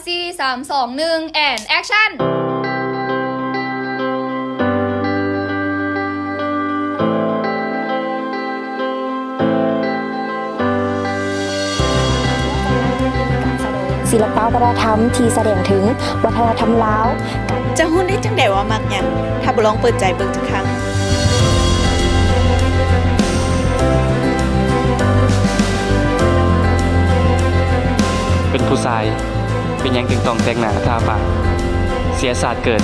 ສີ່ ສາມ ສອງ ໜຶ່ງ and action! ສິລະປະວັດທະນະທຳທີ່ສະແດງເຖິງວັດທະນະທຳລາວ. ຈະຮູ້ໄດ້ຈັ່ງໃດວ່າມັກຫຍັງ ຖ້າບໍ່ລອງເປີດໃຈເບິ່ງຈັກຄັ້ງ? ເປັນຜູ້ຊາຍ ເປັນຫຍັງຈຶ່ງຕ້ອງແຕ່ງໜ້າທາປາກ ເສຍຊາດເກີດ?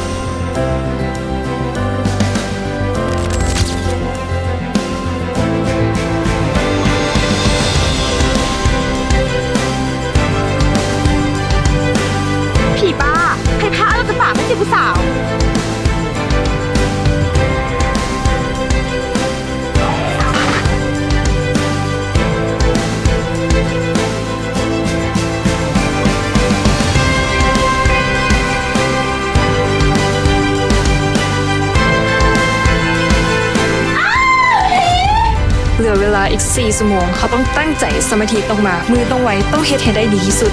ຜີບ້າ ໃຜພາເອົາກະປາໄປຈີບຜູ້ສາວ? ເຫຼືອເວລາອີກສີ່ຊົ່ວໂມງ, ເຮົາຕ້ອງຕັ້ງໃຈ, ສະມາທິຕ້ອງມາ, ມືຕ້ອງໄວ, ຕ້ອງເຮັດໃຫ້ໄດ້ດີທີ່ສຸດ.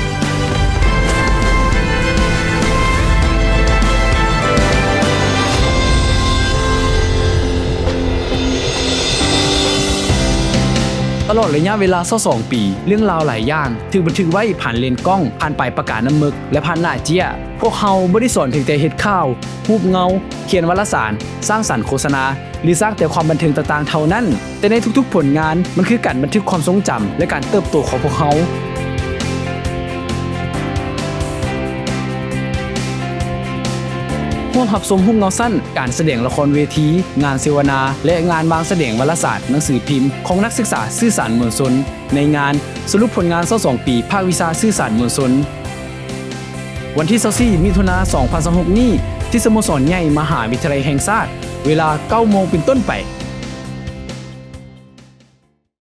ຕະຫຼອດໄລຍະເວລາຊາວສອງປີ, ເລື່ອງລາວຫຼາຍຢ່າງຖືກບັນທຶກໄວ້ຜ່ານເລນກ້ອງ, ຜ່ານປາຍປາກການ້ຳເມິກ ແລະ ຜ່ານໜ້າເຈ້ຍ. ພວກເຮົາບໍ່ໄດ້ສອນພຽງແຕ່ເຮັດຂ່າວ, ຮູບເງົາ, ຂຽນວາລະສານ, ສ້າງສັນໂຄສະນາ ຫຼື ສ້າງແຕ່ຄວາມບັນເທີງຕ່າງໆເທົ່ານັ້ນ, ແຕ່ໃນທຸກໆຜົນງານ ມັນຄືການບັນທຶກຄວາມຊົງຈຳ ແລະ ການເຕີບໂຕຂອງພວກເຮົາ. ຮ່ວມຮັບຊົມຮູບເງົາສັ້ນ, ການສະແດງລະຄອນເວທີ, ງານເສວະນາ ແລະ ງານວາງສະແດງວາລະສານໜັງສືພິມຂອງນັກສຶກສາສື່ສານມວນຊົນ ໃນງານສະຫຼຸບຜົນງານຊາວສອງປີ ພາກວິຊາສື່ສານມວນຊົນ. ວັນທີຊາວສີ່ ມິຖຸນາ ສອງພັນຊາວຫົກນີ້ ທີ່ສະໂມສອນໃຫຍ່ມະຫາວິທະຍາໄລແຫ່ງຊາດ ເວລາເກົ້າໂມງເປັນຕົ້ນໄປ.